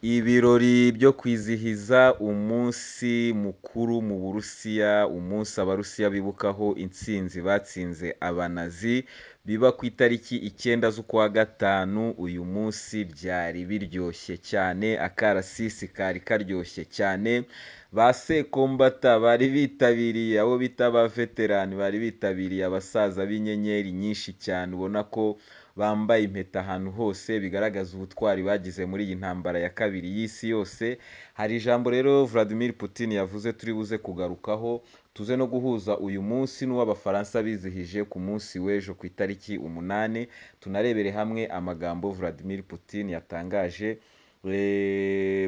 Ibirori byo kwizihiza umunsi mukuru mu Burusiya, umunsi Abarusiya bibukaho intsinzi batsinze Abanazi, biba ku itariki 9 z'ukwa gatanu. Uyu munsi byari biryoshye cyane, akarasisi kari karyoshye cyane, ba Sekombata bari bitabiriye, abo bita ba veterani bari bitabiriye, abasaza b'inyenyeri nyinshi cyane, ubona ko bambaye impeta ahantu hose, bigaragaza ubutwari bagize muri iyi ntambara ya kabiri y'isi yose. Hari ijambo rero Vladimir Putin yavuze turi buze kugarukaho, tuze no guhuza uyu munsi n'uw'Abafaransa bizihije ku munsi w'ejo ku itariki 8, tunarebere hamwe amagambo Vladimir Putin yatangaje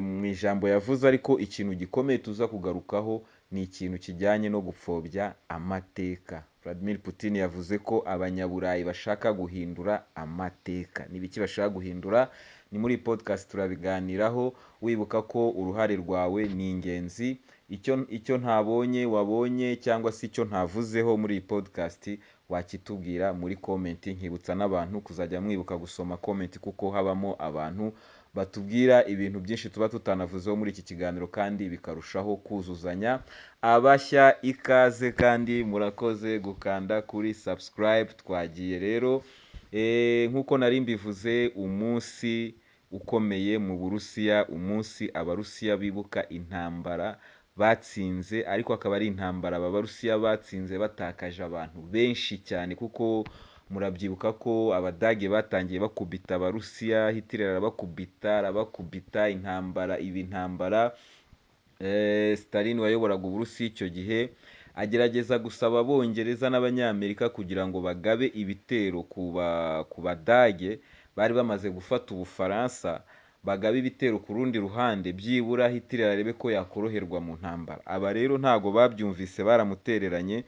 mu ijambo yavuze. Ariko ikintu gikomeye tuza kugarukaho ni ikintu kijyanye no gupfobya amateka. Vladimir Putin yavuze ko Abanyaburayi bashaka guhindura amateka. Ni ibiki bashaka guhindura? Ni muri iyi podcast turabiganiraho, wibuka ko uruhare rwawe ni ingenzi. Icyo ntabonye wabonye cyangwa se icyo ntavuzeho muri iyi podcast wakitubwira muri comment. Nkibutsa n'abantu kuzajya mwibuka gusoma comment, kuko habamo abantu batubwira ibintu byinshi tuba tutanavuzeho muri iki kiganiro kandi bikarushaho kuzuzanya. Abashya ikaze kandi murakoze gukanda kuri subscribe. Twagiye rero, nk'uko nari mbivuze, umunsi ukomeye mu Burusiya, umunsi Abarusiya bibuka intambara batsinze, ariko akaba ari intambara aba Barusiya batsinze batakaje abantu benshi cyane, kuko murabyibuka ko Abadage batangiye bakubita Abarusiya, Hitler arabakubita, arabakubita, intambara iba intambara. Stalin wayoboraga Uburusiya icyo gihe agerageza gusaba Abongereza n'Abanyamerika kugira ngo bagabe ibitero ku Badage bari bamaze gufata Ubufaransa, bagabe ibitero ku rundi ruhande, byibura Hitler arebe ko yakoroherwa mu ntambara. Aba rero ntago babyumvise, baramutereranye.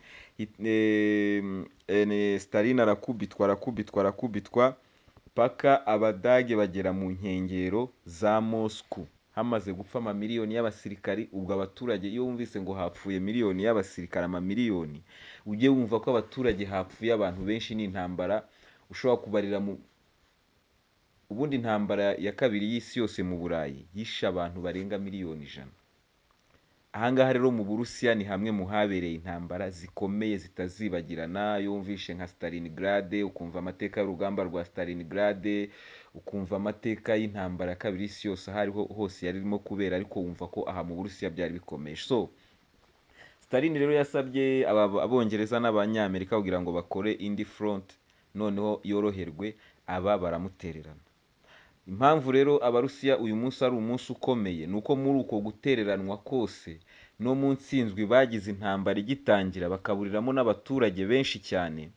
Stalin arakubitwa, arakubitwa, arakubitwa, paka Abadage bagera mu nkengero za Moscow, hamaze gupfa amamiliyoni y'abasirikari. Ubwo abaturage, iyo wumvise ngo hapfuye miliyoni y'abasirikari, amamiliyoni, ujye wumva ko abaturage hapfuye abantu benshi. Ni intambara ushobora kubarira mu ubundi. Intambara ya kabiri y'isi yose mu Burayi yishe abantu barenga miliyoni 100. Ahangaha rero mu Burusiya ni hamwe mu habereye intambara zikomeye zitazibagirana. Iyo wumvishe nka Stalingrad, ukumva amateka y'urugamba rwa Stalingrad, ukumva amateka y'intambara ya kabiri y'isi yose, aho ariho hose yari irimo kubera, ariko wumva ko aha mu Burusiya byari bikomeye. So Stalin rero yasabye Abongereza n'Abanyamerika kugira ngo bakore indi front noneho yoroherwe, aba baramutererana. Impamvu rero Abarusiya uyu munsi ari umunsi ukomeye ni uko muri uko gutereranwa kose no mu ntsinzwi bagize intambara igitangira, bakaburiramo n'abaturage benshi cyane,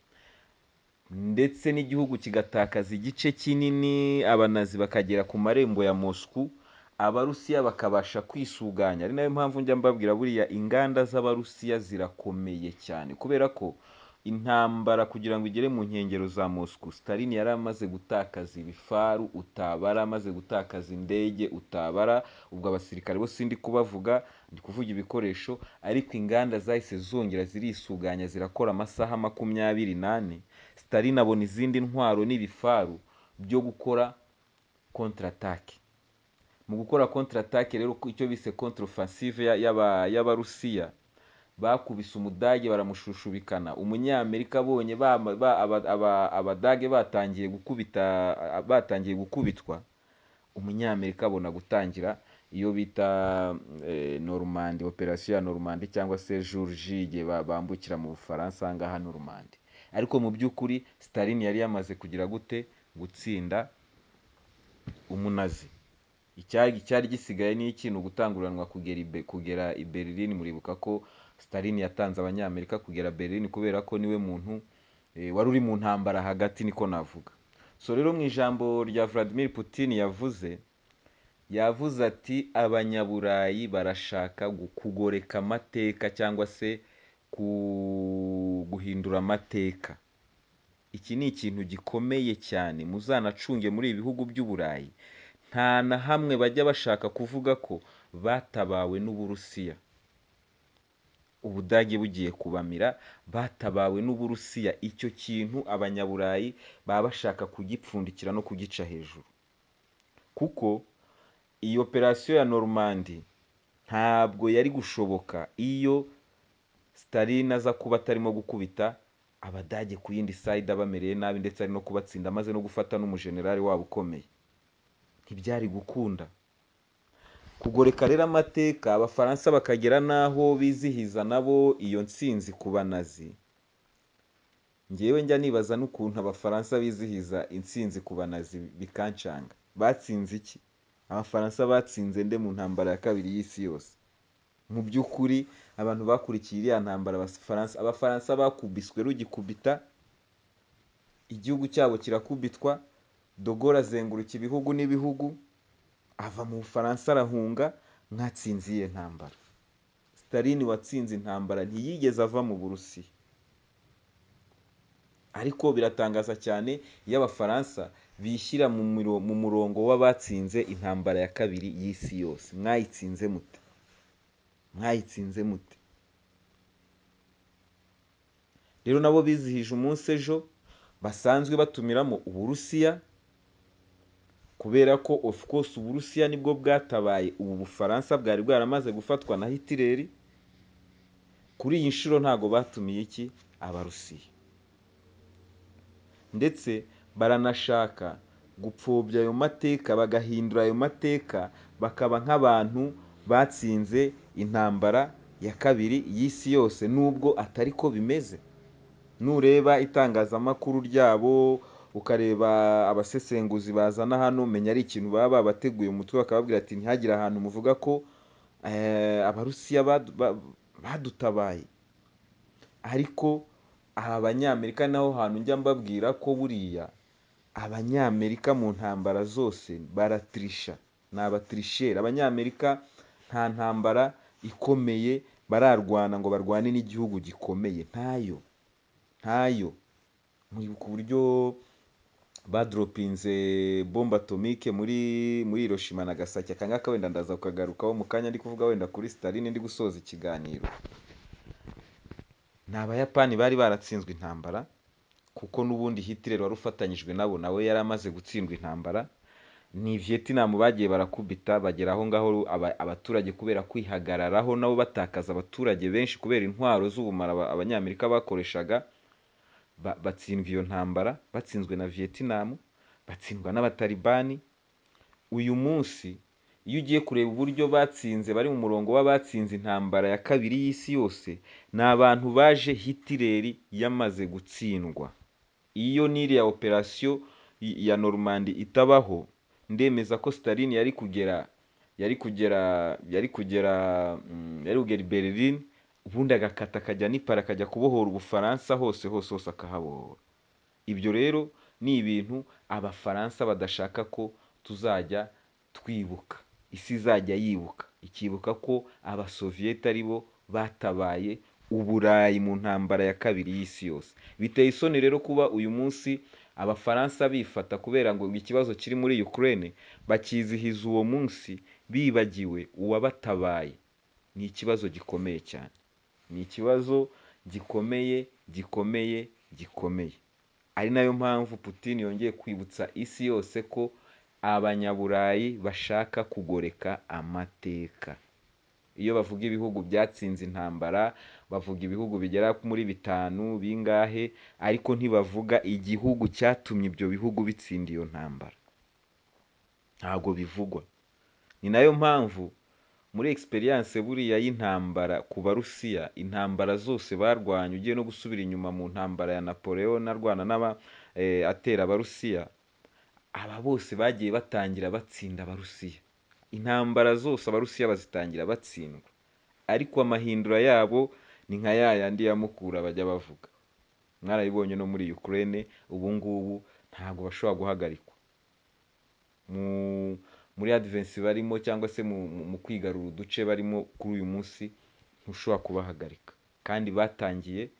ndetse n'igihugu kigatakaza igice kinini, Abanazi bakagera ku marembo ya Moscou, Abarusiya bakabasha kwisuganya. Ari nayo mpamvu njya mbabwira, buriya inganda z'Abarusiya zirakomeye cyane, kubera ko intambara kugira ngo igere mu nkengero za Moscou, Stalin yari amaze gutakaza ibifaru utabara, amaze gutakaza indege utabara. Ubwo abasirikare bo sindi kubavuga, ndi kuvuga ibikoresho. Ariko inganda zahise zongera zirisuganya, zirakora amasaha 24. Stalin abona izindi ntwaro n'ibifaru byo gukora contre-attaque. Mu gukora contre-attaque rero, icyo bise contre-offensive y'Abarusiya, bakubise Umudage baramushushubikana. Umunyamerika abonye Abadage batangiye gukubita, batangiye gukubitwa, Umunyamerika abona gutangira iyo bita Normandie, operation ya Normandie cyangwa se Jour J, igihe bambukira mu Bufaransa aha ngaha Normandie. Ariko mu by'ukuri Stalin yari yamaze kugira gute? Gutsinda Umunazi. Icyari gisigaye ni iki? Ni ugutanguranwa kugera i Berlin. Muribuka ko Stalin yatanze Abanyamerika kugera Berlin, kubera ko niwe muntu wari uri mu ntambara hagati, niko navuga. So rero mu ijambo rya Vladimir Putin yavuze, yavuze ati Abanyaburayi barashaka kugoreka amateka cyangwa se guhindura amateka. Iki ni ikintu gikomeye cyane, muzanacunge muri ibi bihugu by'Uburayi, nta na hamwe bajya bashaka kuvuga ko batabawe n'Uburusiya. Ubudage bugiye kubamira, batabawe n'Uburusiya. Icyo kintu Abanyaburayi baba bashaka kugipfundikira no kugica hejuru, kuko Iyi operasiyo ya Normandi ntabwo yari gushoboka iyo Stalin aza kuba atarimo gukubita Abadage ku yindi side abamereye nabi, ndetse ari no kubatsinda, amaze no gufata n'umujenerali wabo ukomeye. Ntibyari gukunda. Kugoreka rero amateka, Abafaransa bakagera n'aho bizihiza nabo iyo ntsinzi ku Banazi. Ngewe njya nibaza n'ukuntu Abafaransa bizihiza intsinzi ku Banazi bikancanga. Batsinze iki? Abafaransa batsinze nde mu ntambara ya kabiri y'isi yose? Mu by'ukuri abantu bakurikiye iriya ntambara, Abafaransa bakubiswe rugikubita, igihugu cyabo kirakubitwa, De Gaulle azenguruka ibihugu n'ibihugu, ava mu Bufaransa arahunga. Mwatsinze iyihe ntambara? Stalin watsinze intambara ntiyigeze ava mu Burusiya. Ariko biratangaza cyane iyo Abafaransa bishyira mu murongo w'abatsinze intambara ya kabiri y'isi yose. Mwayitsinze mute? Mwayitsinze mute? Rero nabo bizihije umunsi ejo basanzwe batumiramo Uburusiya, kubera ko of course Uburusiya nibwo bwatabaye ubu Bufaransa bwari bwaramaze gufatwa na Hitler. Kuri iyi nshuro ntago batumiye iki? Abarusiya. Ndetse baranashaka gupfobya ayo mateka, bagahindura ayo mateka, bakaba nk'abantu batsinze intambara ya kabiri y'isi yose, nubwo atari ko bimeze. Nureba itangazamakuru ryabo, ukareba abasesenguzi bazana hano, menya ari ikintu baba babateguye mu mutwe, bakababwira ati ntihagire ahantu muvuga ko Abarusiya badutabaye. Ariko aba Banyamerika naho hantu njya mbabwira ko buriya Abanyamerika mu ntambara zose baratirisha, ni abatirisheri. Abanyamerika nta ntambara ikomeye bararwana ngo barwane n'igihugu gikomeye, ntayo, ntayo. Muribuka uburyo badropinze bombe atomike muri Hiroshima na Nagasaki. Aka ngaka wenda ndaza kukagarukaho mu kanya, ndi kuvuga wenda kuri Stalin, ndi gusoza ikiganiro. Ni Abayapani bari baratsinzwe intambara, kuko n'ubundi Hitler wari ufatanyijwe nabo nawe yari amaze gutsindwa intambara. Ni Vietnam bagiye barakubita bagera aho ngaho abaturage kubera kwihagararaho, nabo batakaza abaturage benshi kubera intwaro z'ubumara Abanyamerika bakoreshaga, batsindwa iyo ntambara, batsinzwe na Vietnam, batsindwa n'Abatalibani. Uyu munsi iyo ugiye kureba uburyo batsinze, bari mu murongo w'abatsinze intambara ya kabiri y'isi yose, ni abantu baje Hitler yamaze gutsindwa. Iyo n'iriya operasiyo ya Normandi itabaho, ndemeza ko Stalin yari kugera yari kugera yari kugera yari kugera i Berlin, ubundi agakata akajya n'i Paris, akajya kubohora Ubufaransa hose hose hose akahabohora. Ibyo rero ni ibintu Abafaransa badashaka ko tuzajya twibuka, isi izajya yibuka, ikibuka ko Abasoviyete ari bo batabaye Uburayi mu ntambara ya kabiri y'isi yose. Biteye isoni rero kuba uyu munsi Abafaransa bifata kubera ngo ikibazo kiri muri Ukraine, bakizihiza uwo munsi bibagiwe uwabatabaye. Ni ikibazo gikomeye cyane, ni ikibazo gikomeye gikomeye gikomeye. Ari nayo mpamvu Putin yongeye kwibutsa isi yose ko Abanyaburayi bashaka kugoreka amateka. Iyo bavuga ibihugu byatsinze intambara, bavuga ibihugu bigera muri 5 bingahe, ariko ntibavuga igihugu cyatumye ibyo bihugu bitsinda iyo ntambara. Ntabwo bivugwa. Ni nayo mpamvu muri experience buriya y'intambara ku Barusiya, intambara zose barwanye, ugiye no gusubira inyuma mu ntambara ya Napoleon arwana n'aba atera Abarusiya, aba bose bagiye batangira batsinda Abarusiya. Intambara zose Abarusiya bazitangira batsindwa, ariko amahindura yabo ni nka ya yandi ya Mukura bajya bavuga. Mwarabibonye no muri Ukraine, ubu ngubu ntabwo bashobora guhagarikwa muri advance barimo, cyangwa se mu kwigarura uduce barimo kuri uyu munsi, ntushobora kubahagarika. Kandi batangiye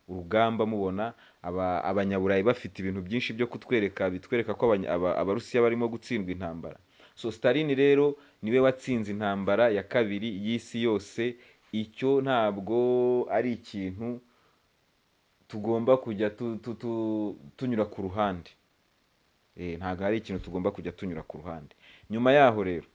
urugamba mubona Abanyaburayi bafite ibintu byinshi byo kutwereka, bitwereka ko Abarusiya barimo gutsindwa intambara. So Stalin rero niwe watsinze intambara ya kabiri y'isi yose. Icyo ntabwo ari ikintu tugomba kujya tunyura ku ruhande. Ntabwo ari ikintu tugomba kujya tunyura ku ruhande. Nyuma yaho rero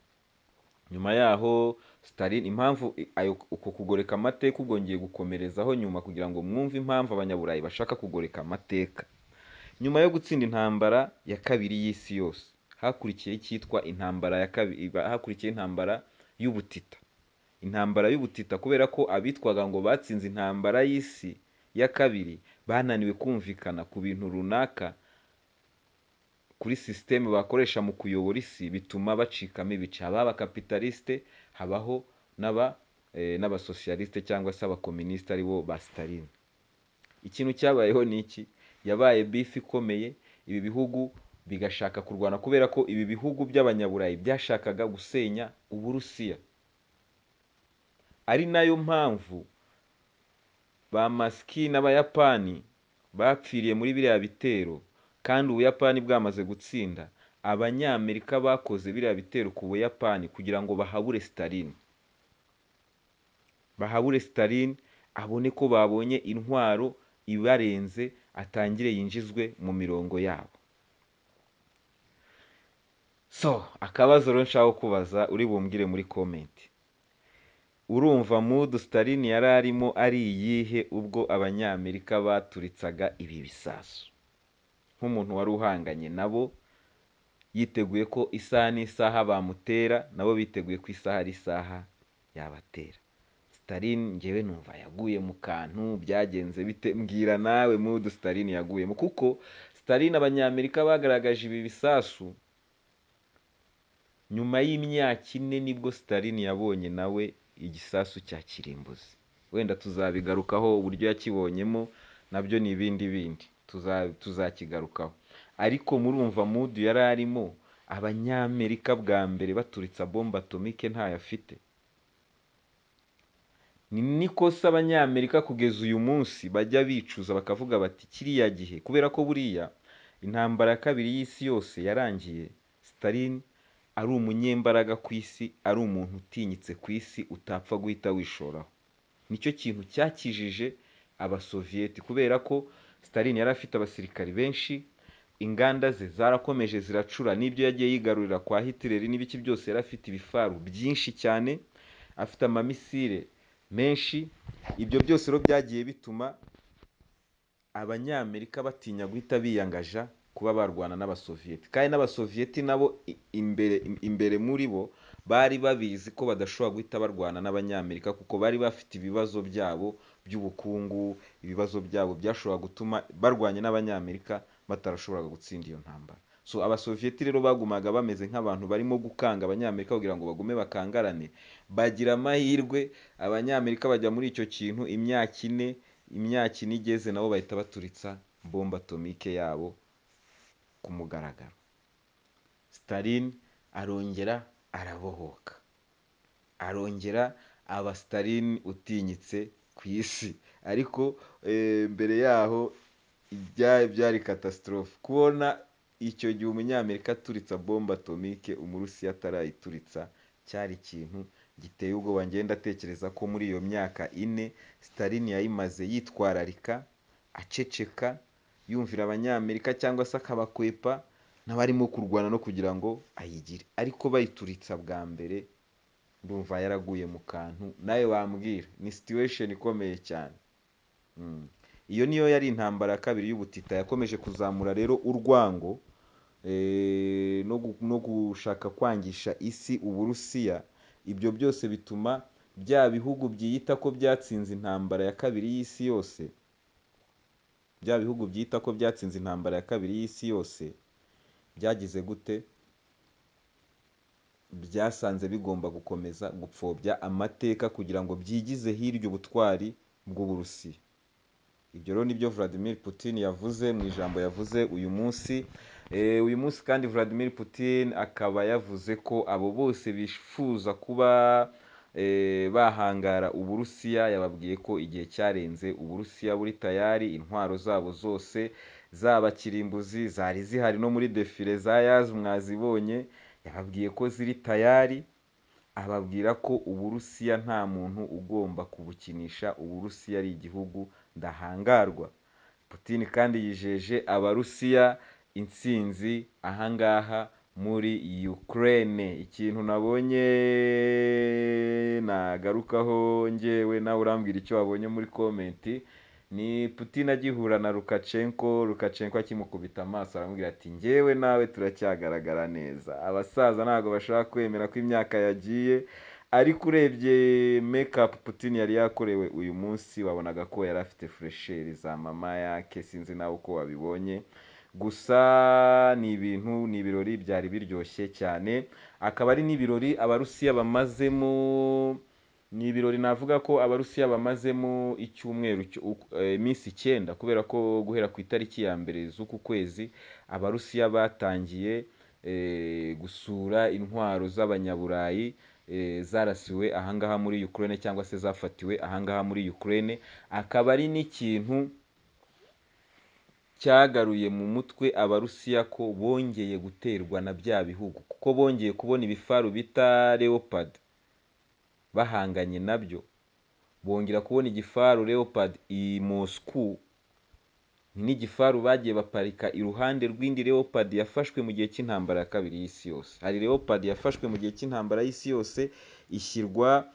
Nyuma yaho Stalin, impamvu ayo uko kugoreka amateka, ubwo ngiye gukomerezaho nyuma kugira ngo mwumve impamvu Abanyaburayi bashaka kugoreka amateka. Nyuma yo gutsinda intambara ya kabiri y'isi yose, hakurikiyeho icyitwa intambara ya kabiri, hakurikiyeho intambara y'ubutita. Intambara y'ubutita kubera ko abitwaga ngo batsinze intambara y'isi ya kabiri bananiwe kumvikana ku bintu runaka kuri système bakoresha mu kuyobora isi, bituma bacikamo ibice. Habaho abakapitaliste, habaho n'abasosiyaliste cyangwa se abakominisite, aribo ba Stalin. Ikintu cyabayeho ni iki? Yabaye beef ikomeye, ibi bihugu bigashaka kurwana kubera ko ibi bihugu by'Abanyaburayi byashakaga gusenya Uburusiya, ari nayo mpamvu ba Maski n'Abayapani bapfiriye muri biriya bitero. Kandi Ubuyapani bwamaze gutsinda, Abanyamerika bakoze biriya bitero ku Buyapani kugira ngo bahabure Stalin, bahabure Stalin, abone ko babonye intwaro ibarenze, atangire yinjizwe mu mirongo yabo. So akabazo rero nshaka kubaza, uri bumbwire muri comment: urumva mood Stalin yari arimo ari iyihe ubwo Abanyamerika baturitsaga ibi bisasu, nk'umuntu wari uhanganye nabo, yiteguye ko isaha n'isaha bamutera, nabo biteguye ko isaha ari isaha yabatera? Stalin ngewe numva yaguye mu kantu. Byagenze bite? Mbwira nawe mood Stalin yaguyemo, kuko Stalin, Abanyamerika bagaragaje ibi bisasu nyuma y'imyaka 4, nibwo Stalin yabonye nawe igisasu cya kirimbuzi. Wenda tuzabigarukaho, uburyo yakibonyemo nabyo ni ibindi bindi, tuzakigarukaho. Ariko murumva mood yari arimo, Abanyamerika bwa mbere baturitsa bombe atomique ntayo afite. Ni nikosa Abanyamerika kugeza uyu munsi bajya bicuza, bakavuga bati kiriya gihe, kubera ko buriya intambara ya kabiri y'isi yose yarangiye Stalin ari umunyembaraga ku isi, ari umuntu utinyitse ku isi utapfa guhita wishoraho. Nicyo kintu cyakijije Abasoviyeti, kubera ko Stalin yari afite abasirikari benshi, inganda ze zarakomeje ziracura, n'ibyo yagiye yigarurira kwa Hitler n'ibiki byose, yari afite ibifaru byinshi cyane, afite amamisire menshi. Ibyo byose rero byagiye bituma Abanyamerika batinya guhita biyangaja kuba barwana n'Abasoviyeti. Kandi n'Abasoviyeti nabo imbere muri bo bari babizi ko badashobora guhita barwana n'Abanyamerika, kuko bari bafite ibibazo byabo by'ubukungu, ibibazo byabo byashobora gutuma barwanye n'Abanyamerika batarashoboraga gutsinda iyo ntambara. So Abasoviyeti rero bagumaga bameze nk'abantu barimo gukanga Abanyamerika kugira ngo bagume bakangarane. Bagira amahirwe, Abanyamerika bajya muri icyo kintu imyaka 4, imyaka 4 igeze nabo bahita baturitsa bombe atomique yabo ku mugaragaro. Stalin arongera arabohoka, arongera aba Stalin utinyitse ku isi. Ariko mbere yaho byari catastrophe kubona icyo gihe Umunyamerika aturitsa bombe atomique Umurusiya atarayituritsa, cyari ikintu giteye ubwoba. Ngenda atekereza ko muri iyo myaka 4 Stalin yayimaze yitwararika, aceceka, yumvira Abanyamerika cyangwa se akabakwepa, n'abarimo kurwana no kugira ngo ayigire. Ariko bayituritsa bwa mbere, ndumva yaraguye mu kantu. Nawe wambwira, ni situation ikomeye cyane. Iyo niyo yari intambara ya kabiri y'ubutita, yakomeje kuzamura rero urwango no gushaka kwangisha isi Uburusiya. Ibyo byose bituma bya bihugu byiyita ko byatsinze intambara ya kabiri y'isi yose, bya bihugu byita ko byatsinze intambara ya kabiri y'isi yose, byagize gute? Byasanze bigomba gukomeza gupfobya amateka kugira ngo byigize hirya ubutwari bw'Uburusiya. Ibyo rero nibyo Vladimir Putin yavuze mu ijambo yavuze uyu munsi. Uyu munsi kandi Vladimir Putin akaba yavuze ko abo bose bifuza kuba bahangara Uburusiya, yababwiye ko igihe cyarenze, Uburusiya buri tayari, intwaro zabo zose zaba kirimbuzi zari zihari no muri défilé za Yaz mwazibonye, yababwiye ko ziri tayari, ababwira ko Uburusiya nta muntu ugomba kubukinisha, Uburusiya ari igihugu ndahangarwa. Putin kandi yijeje Abarusiya intsinzi ahangaha muri Ukraine. Ikintu nabonye nagarukaho njyewe, nawe urambwira icyo wabonye muri comment, ni Putin agihura na Lukashenko, Lukashenko akimukubita amaso aramubwira ati njyewe nawe turacyagaragara neza. Abasaza ntabwo bashobora kwemera ko imyaka yagiye, ariko urebye make-up Putin yari yakorewe uyu munsi wabonaga ko yari afite fraîcheur za mama yake, sinzi nawe uko wabibonye. Gusa ni ibintu, ni ibirori byari biryoshye cyane, akaba ari n'ibirori Abarusiya bamazemo, ni ibirori navuga ko Abarusiya bamazemo icyumweru, iminsi 9, kubera ko guhera ku itariki ya 1 z'uku kwezi Abarusiya batangiye gusura intwaro z'Abanyaburayi zarasiwe ahangaha muri Ukraine cyangwa se zafatiwe ahangaha muri Ukraine, akaba ari n'ikintu cyagaruye mu mutwe Abarusiya ko bongeye guterwa na bya bihugu, kuko bongeye kubona ibifaru bita Leopard bahanganye nabyo, bongera kubona igifaru Leopard i Moscow, n'igifaru bagiye baparika iruhande rw'indi Leopard yafashwe mu gihe cy'intambara ya kabiri y'isi yose. Hari Leopard yafashwe mu gihe cy'intambara y'isi yose ishyirwa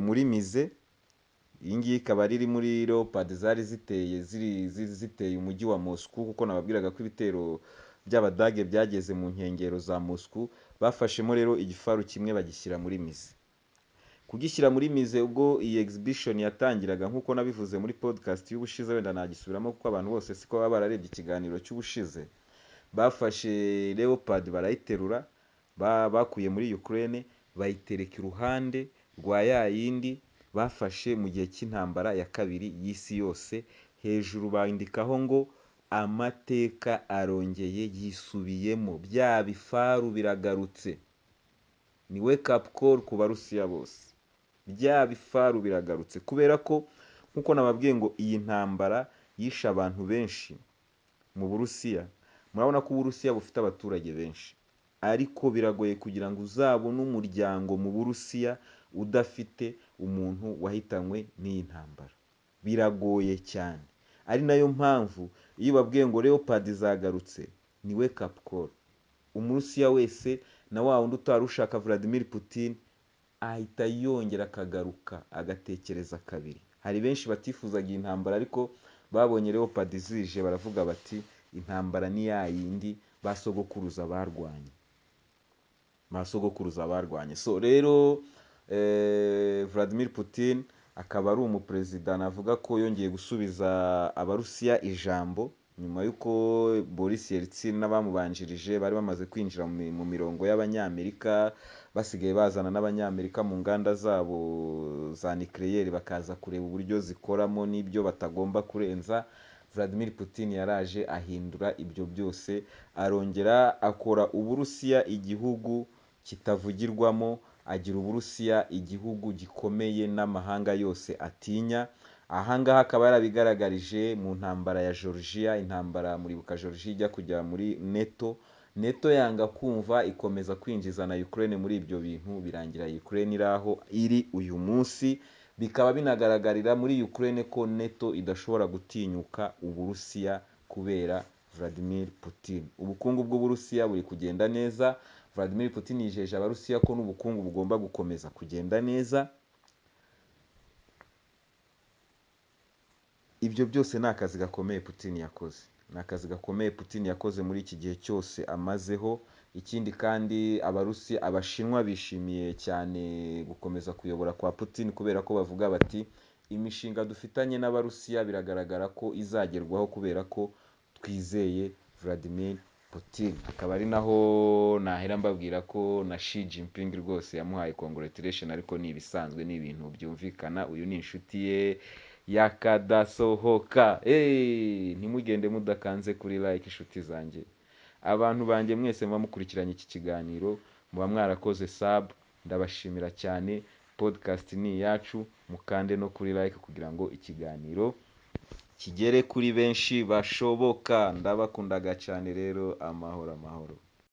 muri musée, iyi ngiyi ikaba iri muri Leopard zari ziteye ziri ziteye umujyi wa Moscow, kuko nababwiraga ko ibitero by'Abadage byageze mu nkengero za Moscow. Bafashemo rero igifaru kimwe bagishyira muri musée. Kugishyira muri musée ubwo iyi exhibition yatangiraga, nk'uko nabivuze muri podcast y'ubushize, wenda nagisubiramo kuko abantu bose siko baba bararebye ikiganiro cy'ubushize. Bafashe Leopard barayiterura, bakuye muri Ukraine, bayitereka iruhande rwa ya yindi bafashe mu gihe cy'intambara ya kabiri y'isi yose, hejuru bandikaho ngo amateka arongeye yisubiyemo, bya bifaru biragarutse. Ni wake up call ku Barusiya bose, bya bifaru biragarutse, kubera ko nk'uko nababwiye ngo iyi ntambara yishe abantu benshi mu Burusiya. Murabona ko Uburusiya bufite abaturage benshi, ariko biragoye kugira ngo uzabone umuryango mu Burusiya udafite umuntu wahitanywe n'iyi ntambara, biragoye cyane. Ari nayo mpamvu iyo babwiye ngo Leopard zagarutse, ni wake up call. Umurusiya wese na wa wundi utari ushaka Vladimir Putin ahita yongera akagaruka agatekereza kabiri. Hari benshi batifuzaga iyi ntambara, ariko babonye Leopard zije baravuga bati intambara ni ya yindi ba sogokuruza barwanye, ba sogokuruza barwanye. So rero Vladimir Putin akaba ari umuperezida navuga ko yongeye gusubiza Abarusiya ijambo, nyuma y'uko Boris Yeltsin n'abamubanjirije bari bamaze kwinjira mu mirongo y'Abanyamerika, basigaye bazana n'Abanyamerika mu nganda zabo za nucléaire bakaza kureba uburyo zikoramo n'ibyo batagomba kurenza. Vladimir Putin yaraje ahindura ibyo byose, arongera akora Uburusiya igihugu kitavugirwamo, agira Uburusiya igihugu gikomeye n'amahanga yose atinya. Aha ngaha akaba yarabigaragarije mu ntambara ya Georgia, intambara muribuka Georgia ijya kujya muri NATO, NATO yanga kumva ikomeza kwinjiza na Ukraine muri ibyo bintu, birangira Ukraine iri aho iri uyu munsi. Bikaba binagaragarira muri Ukraine ko NATO idashobora gutinyuka Uburusiya kubera Vladimir Putin. Ubukungu bw'Uburusiya buri kugenda neza, Vladimir Putin yijeje Abarusiya ko n'ubukungu bugomba gukomeza kugenda neza. Ibyo byose ni akazi gakomeye Putin yakoze, ni akazi gakomeye Putin yakoze muri iki gihe cyose amazeho. Ikindi kandi Abarusiya, Abashinwa bishimiye cyane gukomeza kuyobora kwa Putin, kubera ko bavuga bati imishinga dufitanye n'Abarusiya biragaragara ko izagerwaho kubera ko twizeye Vladimir Putin. Akaba ari naho nahera mbabwira ko na Xi Jinping rwose yamuhaye congratulation, ariko ni ibisanzwe, ni ibintu byumvikana, uyu ni inshuti ye yakadasohoka. Ntimugende mudakanze kuri like inshuti zanjye, abantu banjye mwese muba mukurikiranye iki kiganiro, muba mwarakoze sub, ndabashimira cyane. Podcast ni iyacu, mukande no kuri like kugira ngo ikiganiro kigere kuri benshi bashoboka. Ndabakundaga cyane rero, amahoro amahoro.